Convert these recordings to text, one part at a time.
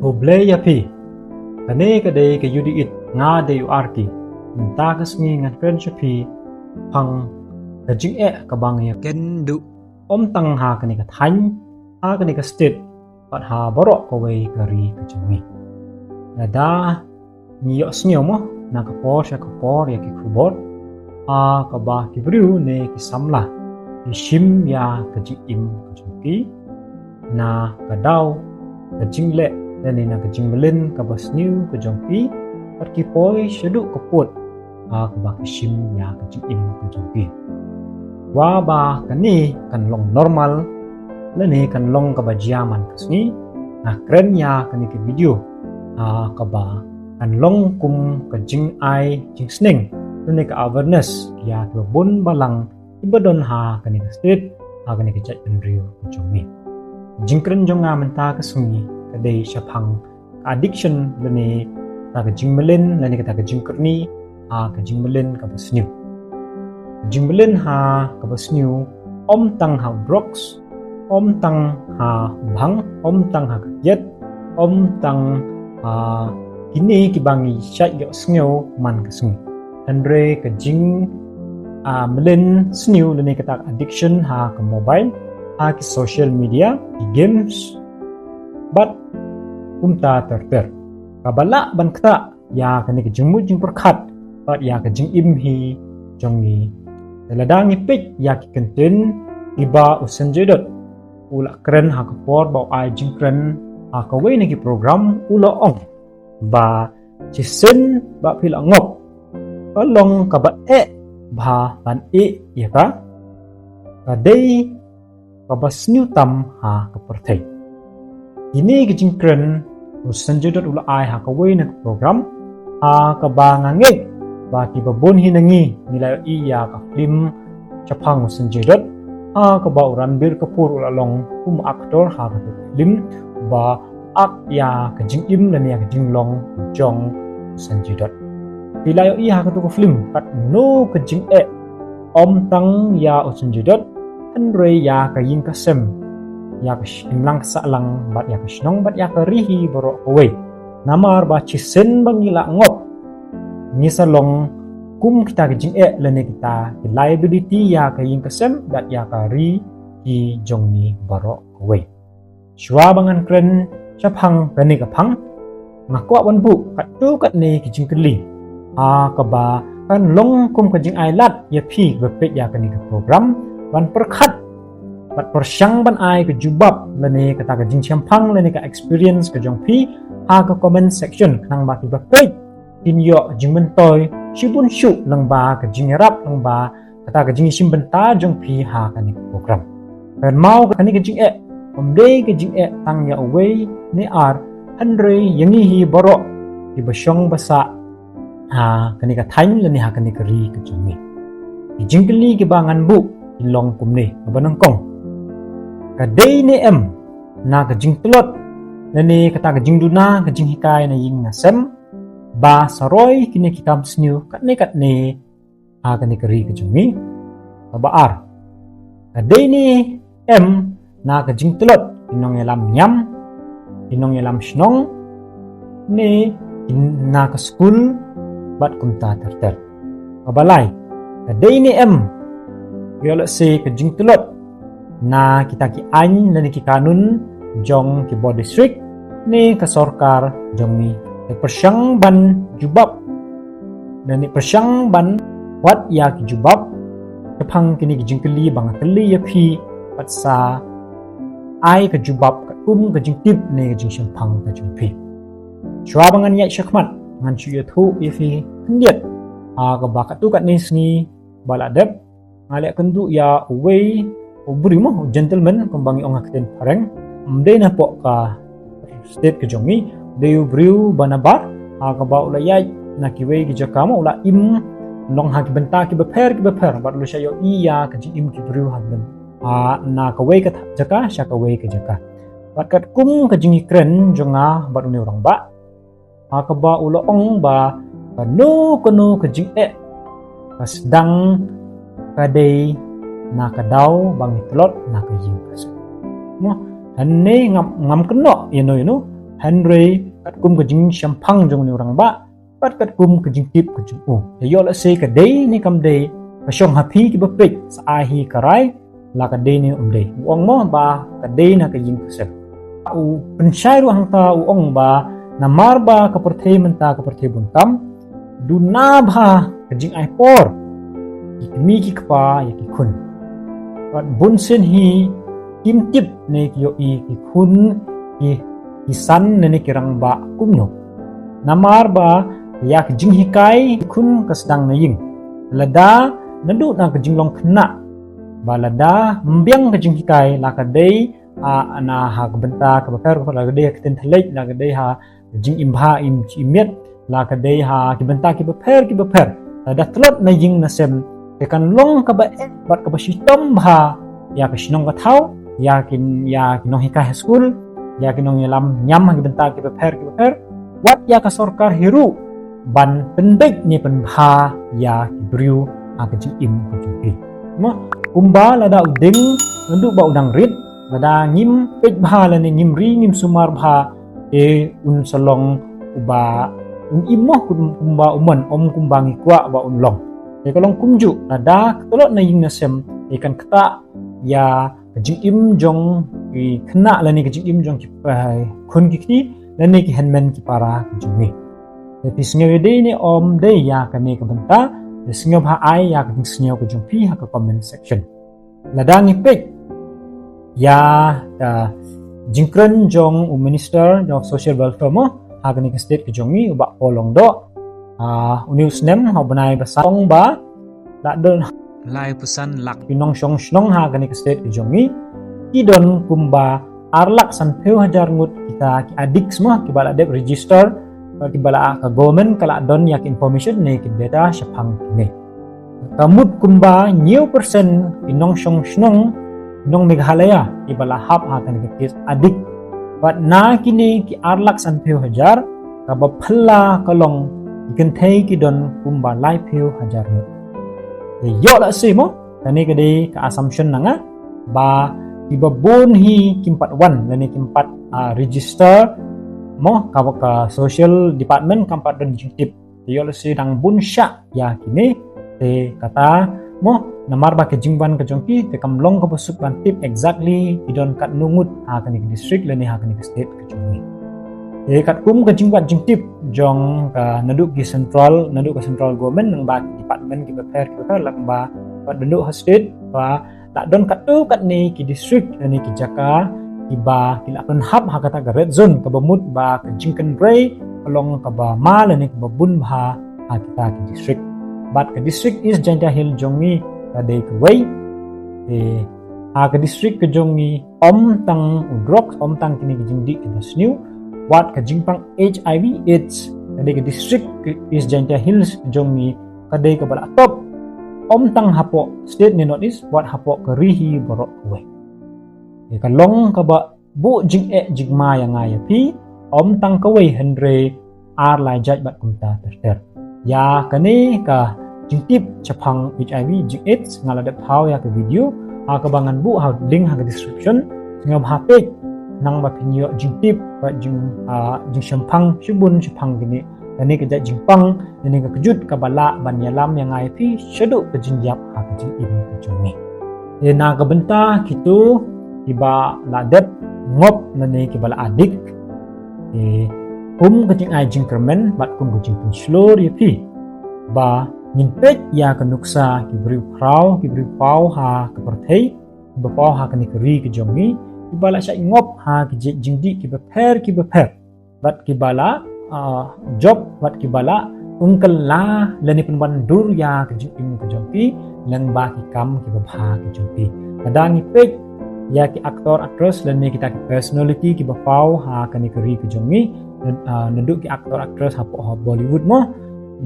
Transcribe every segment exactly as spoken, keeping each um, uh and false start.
Khublei ïa phi. Kane ka dei ka Ïoh Diit, nga dei u Arki. Mynta ka sngi ngan kren sha phi shaphang ka jingeh kaba ngi ïa ken duh, ym tang ha kane ka thaiñ, ha kane ka state, bad ha baroh kawei ka ri ka jong ngi. Lada ngi ïohsngew mo, na ka por sha ka por ïa ki khubor, ha kaba ki briew ne ki samla ki shim ïa ka jingim ka jong ki, na ka daw ka jingleh lane na ka jingmlien kaba sniew ka jong ki, bad ki poi shaduh ka pud, ha kaba ki shim ïa ka jingim ka jong ki. Wat ba kane kan long normal lane kan long kaba jia man ka sngi, nga kren ïa kane ka video, ha kaba kan long kum ka jingai jingsneng lane ka awareness ïa kiba bun balang kiba don ha kane ka state, ha kane ka jaitbynriew ka jong ngi. Jingkren jong nga mynta ka sngi ka dei shaphang ka addiction lane kata ka jingmlien lane kata ka jingkyrni ha ka jingmlien kaba sniew. Ka jingmlien ha kaba sniew, ym tang ha drugs, ym tang ha bhang, ym tang ha ka kiad, ym tang ha kine kiba ngi shait ïohsngew man ka sngi. Hynrei ka jing, ah, mlien sniew lane kata ka addiction ha ka mobile, ha ki social media, ki games, bad kumta ter ter, kaba lah ban ktah ïa kane ka jingmut jingpyrkhat bad ïa ka jingim hi jong ngi. Te lada ngi peit ïa ki kyntien kiba u Sanjay Dutt u la kren ha ka por ba u ai jingkren ha kawei na ki program, u la ong ba shisien ba phi la ngop, ka long kaba eh bha ban ïeh ïa ka, ka dei kaba sniew tam ha ka pyrthei. Kine ki jingkren u Sanjay Dutt u la ai ha kawei na ka program, ha kaba nga ngeit ba kiba bun hi na ngi ngi la ïohi ïa ka film shaphang u Sanjay Dutt, ha kaba u Ranbir Kapoor u la long kum actor ha ka film, ba act ïa ka jingim lane ïa ka jinglong jong u Sanjay Dutt. Phi la ïohi ha katu ka film katno ka jingeh, ym tang ïa u Sanjay Dutt, hynrei ïa ka ïing ka sem, ïa ka sh-, imlang ka sahlang, bad ïa ka shnong bad ïa ka ri hi baroh kawei. Namar ba shisien ba ngi la ngop, ngi sa long kum kita ki jingeh lane kita ki liability ïa ka ïing ka sem bad ïa ka ri hi jong ngi baroh kawei. Shuwa ba ngan kren shaphang kane ka phang, nga kwah ban buh katto katne ki jingkylli, ha kaba kan long kum ka jingai lad ïa phi ba peit ïa kane ka program, ban pyrkhat bad pyrshang ban ai ka jubab lane kata ka jingshemphang lane ka experience ka jong phi ha ka comment section, khnang ba kiba peit kin ïoh jingmyntoi shibun shuh lyngba ka jingïarap, lyngba kata ka jingshim bynta jong phi ha kane ka program. Kynmaw, kane ka jingeh ym dei ka jingeh tang ïa uwei ne ar, hynrei ïa ngi hi baroh kiba shong ba sah ha kane ka thaiñ lane ha kane ka ri ka jong ngi. Ki jingkylli kiba ngan buh ki long kumne, kaba nyngkong, ka dei ne em na ka jingtlot lane kata ka jingduna ka jinghikai na ïing na sem ba sa roi kine ki kam sniew katne katne ha kane ka ri ka jong ngi? Kaba ar, ka dei ne em na ka jingtlot ki nongïalam niam, ki nongïalam shnong, ne ki na ka skul bad kumta ter ter? Kaba lai, ka dei ne em, ïoh lehse ka jingtlot na kita ki aiñ lane ki kanun jong ki bor district ne ka sorkar jong ngi? Te pyrshang ban jubab, lane pyrshang ban wad ïa ki jubab shaphang kine ki jingkylli ba nga kylli ïa phi, bad sa ai ka jubab katkum ka jingtip ne ka jingshemphang ka jong phi. Shuwa ba ngan ïaid shakhmat, ngan shu ïathuh ïa phi khyndiat, ha kaba katto katne sngi ba la dep, nga la ïakynduh ïa uwei u briew mo, u gentleman, kumba ngi ong ha ka ktien phareng. Ym dei na poh ka state ka jong ngi, dei u briew ba nabar, ha kaba u la ïaid na kiwei ki jaka mo, u la im, long ha ki bynta kiba pher kiba pher, bad u la shah ïohi ïa ka jingim ki briew ha ki byn-, ha, na kawei ka jaka sha kawei ka jaka. Bad katkum ka jingïakren jong nga bad une u rangbah, ha kaba u la ong ba kano kano ka jingeh ka sdang ka dei na ka daw ba ngi tlot na ka ïing ka sem. Mo, hangne ngam, ngam kynnoh ïano ïano, Hynrei katkum ka jingshemphang jong une u rangbah bad katkum ka jingtip ka jong u, ïoh lehse ka dei ne kam dei, ka shong ha phi kiba peit, sa ai hi ka rai, la ka dei ne um dei. U ong mo ba ka dei na ka ïing ka sem. U pynshai ruh hangta, u ong ba namar ba ka pyrthei mynta ka pyrthei bun kam, duna bha ka jingai por ïa ki kmie ki kpa ïa ki khun. Bad bun sien hi kim tip ne ki ïohi ki khun ki, ki san ne, ne ki rangbah kumno. Namar ba ïa ka jinghikai ki khun ka sdang na ïing. Lada naduh na ka jinglong khynnah, ba lada ym biang ka jinghikai, la ka dei ha, na ha ka bynta kaba pher, la ka dei ha ka ktien thylliej, la ka dei ha jingim bha im, im miet, la ka dei ha ki bynta kiba pher kiba pher. Lada tlot na ïing na sem, te kan long kaba eh bad kaba shitom bha ïa ka shnong ka thaw, ïa ki, ïa ki nonghikai ha skul, ïa ki nongïalam niam ha ki bynta kiba pher kiba pher, wat ïa ka sorkar hi ruh ban pynbeit ne pynbha ïa ki briew ha ka jingim ka jong ki. Mo, kumba lada u dieng naduh ba u dang rit, lada ngim peit bha lane ngim ri ngim sumar bha, te un sa long uba un im mo kum, kumba u mon, ym kumba ngi kwah ba un long. Te ka long kumjuh, lada ka tlot na ïing na sem, te kan ktah ïa ka jingim jong ki khynnah lane ka jingim jong ki, eh, khun ki kti lane ki hynmen ki para ki jong ngi. Te phi sngew ïa dei ne ym dei ïa kane ka bynta, te sngewbha ai ïa ka jingsngew ka jong phi ha ka comment section. Lada ngi peit ïa ka jingkren jong u Minister jong Social Welfare mo ha kane ka state ka jong ngi, u Bah Paul Lyngdoh. Ah, une u snem ha u bnai ba saw u ong ba la don laiphew san lak ki nongshong shnong ha kane ka state ka jong ngi, ki don kumba ar lak sanphew hajar ngut kita ki addicts mo, kiba la dep register, kiba la, ka government ka la don ïa ki information ne ki data shaphang kine. Ka mut kumba hynñiew percent ki nongshong shnong nong Meghalaya kiba la hap ha kane ka case addict. Bad na kine ki ar lak sanphew hajar, kaba phylla ka long ki kynthei ki don kumba laiphew hajar ngut. Te ïoh lehse mo, kane ka dei ka assumption na nga, ba kiba bun hi kim pat wan lane kim pat, ah, register mo, kaba ka social department kam pat don jingtip. Te ïoh lehse dang bun shah ïa kine, te kata mo, namar ba ka jingwan ka jong ki te kam long kaba suk ban tip exactly ki don katno ngut ha kane ka district lane ha kane ka state ka jong ngi. Te katkum ka jingwad jingtip jong ka naduh ki central, naduh ka central government, nang ba ki department kiba pher kiba pher, la kumba wat naduh ha state ba la don katto katne ki district lane ki jaka kiba ki la pynhap ha kata ka red zone, kaba mut ba ka jingkynrei ka long kaba ma lane kaba bun bha ha kita ki district. Bad ka district East Jaintia Hills jong ngi ka dei kawei. Te ha ka district ka jong ngi ym tang u drugs, ym tang kine ki jingdih kiba sniew, wat ka jingpang HIV AIDS, ka dei ka district ka East Jaintia Hills jong ngi ka dei kaba la top, ym tang hapoh state ne North East, wat hapoh ka ri hi baroh kawei. Te ka long kaba buh jingeh jingma ïa nga ïa phi, ym tang kawei hynrei ar lai jait bad kumta ter ter. Ïa kane ka jingtip shaphang HIV jing AIDS nga la dep thaw ïa ka video ha kaba ngan buh ha link ha ka description. Sngewbha peit nang ba phin ïoh jingtip bad jing, ah, jingshemphang shibun shaphang kine, kane ka jait jingpang, kane ka kjut kaba lah ban ïalam ïa nga ïa phi shaduh ka jingïap ha ka jingim ka jong ngi. Te na ka bynta kito kiba la dep ngop lane kiba la addict, te kum ka jingai jingkyrmen bad kum ka jingpynshlur ïa phi ba ngin peit ïa ka nuksa ki briew khraw ki briew paw ha ka pyrthei, kiba paw ha kane ka ri ka jong ngi, kiba la shah ngop ha ki jait jingdih kiba pher kiba pher, bad kiba la, ah, jop, bad kiba la ungkylla lane pynwandur ïa ka jingim ka jong ki lyngba ki kam kiba bha ka jong ki. Lada ngi peit ïa ki actor actress lane kita ki personality kiba paw ha kane ka ri ka jong ngi, ah, naduh ki actor actress hapoh ha Bollywood mo,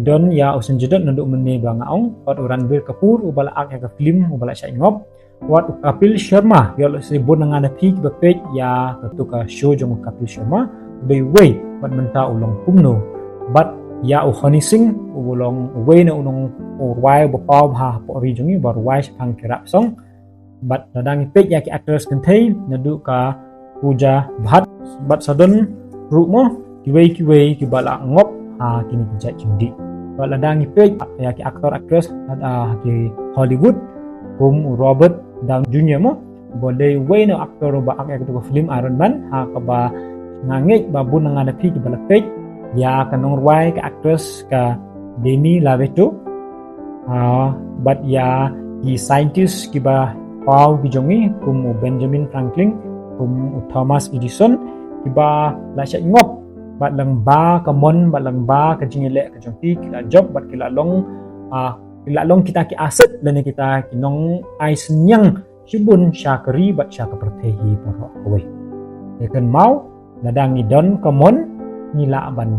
don ïa u Sanjay Dutt naduh mynne ba nga ong, bad u Ranbir Kapoor uba la act ïa ka film uba la shah ngop, wat u Kapil Sharma, ïoh lehse bun na nga na phi kiba peit ïa katu ka show jong u Kapil Sharma, u dei uwei, bad mynta u long kumno. Bad ïa u Honey Singh, u long uwei na u nong, u rwai uba paw bha hapoh ri jong ngi, uba rwai shaphang ki rap song. Bad lada ngi peit ïa ki actress kynthei, naduh ka Pooja Bhatt, bad sa don ruh mo, kiwei kiwei kiba la ngop ha kine ki jait jingdih. Ba lada ngi peit ïa ki actor actress ha ki Hollywood, kum u Robert Downey Junior mo, ba dei uwei na u actor ba ak ïa katu ka film Iron Man, ha kaba nga ngeit ba bun na nga na phi kiba la peit ïa ka nongrwai, ka actress ka Demi Lovato, ah, bad ïa ki scientist kiba paw ki jong ngi, kum u Benjamin Franklin, kum u Thomas Edison, kiba la shait ngop bad lyngba ka mon, bad lyngba ka jingïaleh ka jong ki, ki la jop bad ki la long, ah, ki la long kita ki asset lane kita ki nongai synñiang shibun sha ka ri bad sha ka pyrthei hi baroh kawei. Te kynmaw, lada ngi don ka mon, ngi lah ban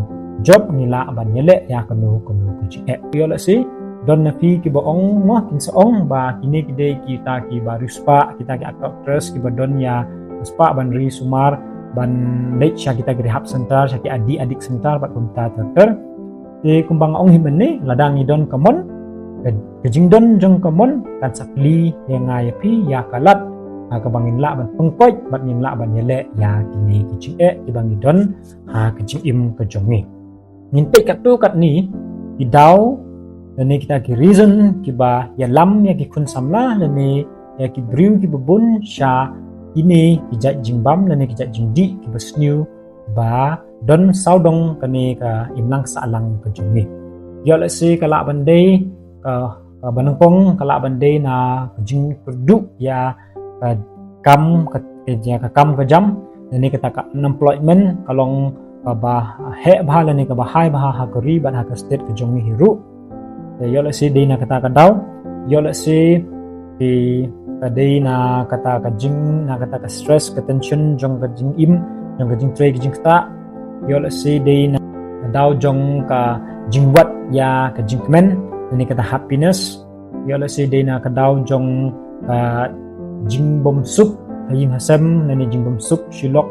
jop, ngi lah ban ïaleh ïa kano kano ka jingeh. Ïoh lehse don na phi kiba ong, mo, kin sa ong ba kine ki dei kita kiba riewspah, kita ki actor actress kiba don ïa ka spah ban ri sumar, ban leit sha kita ki rehab center, sha ki addict, addict center bad kumta ter ter. Te kumba nga ong hi mynne, lada ngi don ka mon, ka, ka jingdon jong ka mon kan sa plie ïa nga ïa phi ïa ka lad ha kaba ngin lah ban pynkhiah bad ngin lah ban ïaleh ïa kine ki jingeh kiba ngi don ha ka jingim ka jong ngi. Ngin peit katto katne ki daw lane kita ki reason kiba ïalam ïa ki khun samla lane ïa ki briew kiba bun sha kine ki jait jingbam lane ki jait jingdih kiba sniew ba don sawdong kane ka imlang sahlang ka jong ngi. Ïoh lehse ka lah ban dei ka, kaba nyngkong ka lah ban dei na ka jingkyrduh ïa ka kam ka, ïa ka kam ka jam, lane kata ka unemployment ka long kaba heh bha lane kaba high bha ha ka ri bad ha ka state ka jong ngi hi ruh. Te ïoh lehse dei na kata ka daw, ïoh lehse te ka dei na kata ka jing, na kata ka stress, ka tension jong ka jingim, jong ka jingtrei ka jingktah. Ïoh lehse dei na ka daw jong ka jingwad ïa ka jingkmen, lane kata happiness. Ïoh lehse dei na ka daw jong ka jingbymsuk ha ïing ha sem, lane jingbymsuk shi lok,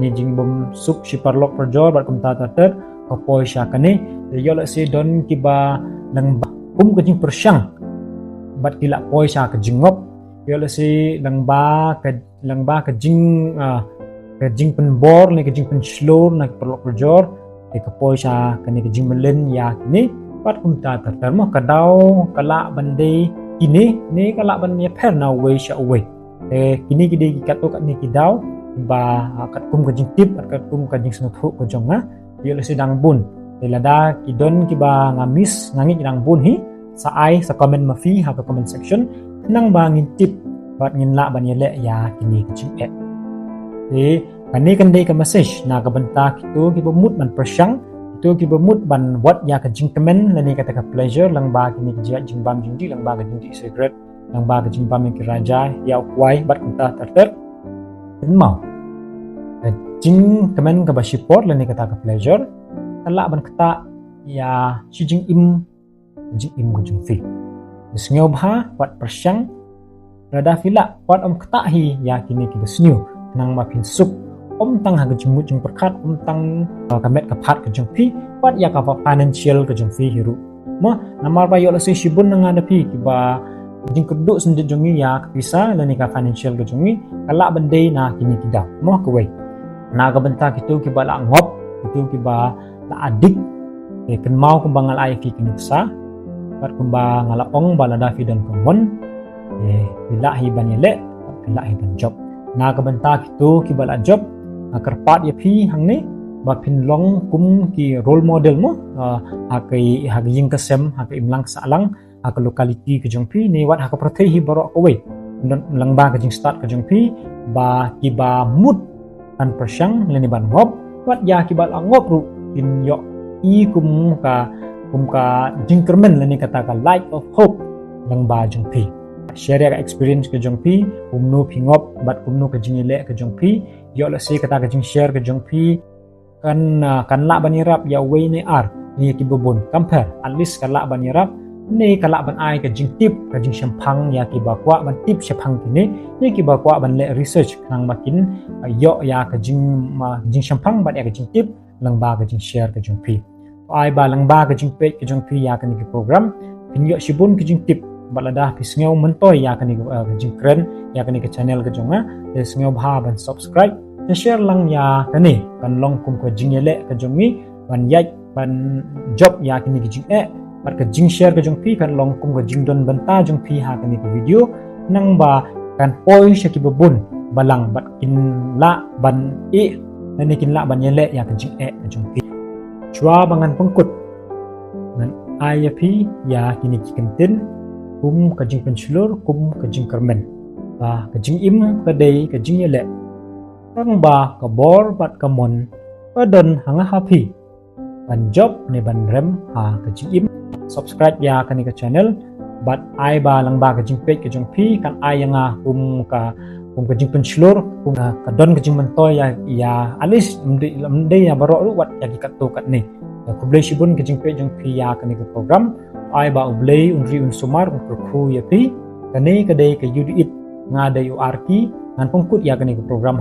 ne jingbymsuk shi paralok parajor bad kumta ter ter, ka poi sha kane. Ïoh lehse don kiba lyngba kum ka jingpyrshang bad ki la poi sha ka jingngop. Ïoh lehse lyngba ka, lyngba ka jing, ah, ka jingpynbor ne ka jingpynshlur na ki paralok parajor, te ka poi sha kane ka jingmlien ïa kine bad kumta ter ter mo. Ka daw ka lah ban dei kine ne ka lah ban ïapher na uwei sha uwei. Te kine ki dei ki katto katne ki daw ba, ah, katkum ka jingtip bad katkum ka jingsngewthuh ka jong nga. Ïoh lehse dang bun. Te lada ki don kiba nga miss, nga ngeit dang bun hi, sa ai, sa comment ma phi ha ka comment section, khnang ba ngin tip bad ngin lah ban ïaleh ïa kine ki jingeh. Te kane kan dei ka message na ka bynta kito kiba mut ban pyrshang, kito kiba mut ban wad ïa ka jingkmen lane kata ka pleasure lyngba kine ki jait jingbam jingdih, lyngba ka jingdih cigarette, lyngba ka jingbam ïa ki raja, ïa u kwai bad kumta ter ter. Kynmaw, ka jingkmen kaba shipor lane kata ka pleasure ka lah ban ktah ïa shi jingim, jingim ka jong phi. Sngewbha wat pyrshang, lada phi lah, wat ym ktah hi ïa kine kiba sniew, khnang ba phin suk, ym tang ha ka jingmut jingpyrkhat, ym tang, uh, ka met ka phad ka jong phi, wat ïa kaba financial ka jong phi hi ruh. Mo, namar ba ïoh lehse shibun na nga na phi kiba jingkyrduh sendit jong ngi ïa ka pisa lane ka financial ka jong ngi ka lah ban dei na kine ki daw. Mo, kawei. Na ka bynta kito kiba la ngop, kito kiba la addict, te kynmaw kumba nga la ai ïa phi ki nuksa, bad kumba nga la ong ba lada phi don ka mon, te phi lah hi ban ïaleh, phi lah hi ban jop. Na ka bynta kito kiba la jop, nga kyrpad ïa phi hangne ba phin long kum ki role model mo, ah, ha ka, ha ka ïing ka sem, ha ka imlang sahlang, ha ka locality ka jong phi ne wat ha ka pyrthei hi baroh kawei. Don lyngba ka jingstad ka jong phi ba kiba mut ban pyrshang lane ban ngop, wat ïa kiba la ngop ruh kin ïohi kum ka, kum ka jingkyrmen lane kata ka light of hope lyngba jong phi. Share ïa ka experience ka jong phi, kumno phi ngop bad kumno ka jingïaleh ka jong phi. Ïoh lehse kata ka jingshare ka jong phi kan, ah, kan lah ban ïarap ïa uwei ne ar ne ïa kiba bun. Kam pher, at least kan lah ban ïarap ne kan lah ban ai ka jingtip, ka jingshemphang ïa kiba kwah ban tip shaphang kine, ne kiba kwah ban leh research khnang ba kin, ah, ïoh ïa ka jing, ah, jingshemphang bad ïa ka jingtip lyngba ka jingshare ka jong phi. Ai ba lyngba ka jingpeit ka jong phi ïa kane ka program, phin ïoh shibun ka jingtip. Bad lada phi sngew myntoi ïa kane ka, ah, ka jingkren ïa kane ka channel ka jong nga, te sngewbha ban subscribe, Share lang ïa kane, kan long kum ka jingïaleh ka jong ngi ban ïaid ban jop ïa kine ki jingeh. Bad ka jingshare ka jong phi kan long kum ka jingdon bynta jong phi ha kane ka video, nangba kan poi sha kiba bun balang bad kin lah ban ïeh, lane kin lah ban ïaleh ïa ka jingeh ka jong phi. Shuwa ba ngan pynkut, ngan ai ïa phi ïa kine ki kyntien kum ka jingpynshlur, kum ka jingkyrmen, ba ka jingim ka dei ka jingïaleh, tangba ka bor bad ka mon ka don ha nga ha phi ban jop ne ban rem ha ka jingim. Subscribe ïa kane ka channel bad ai ba lyngba ka jingpeit ka jong phi kan ai ïa nga kum ka, kum ka jingpynshlur, kum ka, ka don ka jingmyntoi ïa, ïa at least ym dei, ym dei ïa baroh ruh, wat ïa ki katto katne. Ïa, khublei shibun ka jingpeit jong phi ïa kane ka program. Ai ba U Blei un ri un sumar un kyrkhu ïa phi. Kane ka dei ka U D it, nga dei u Arki, ngan pynkut ïa kane ka program.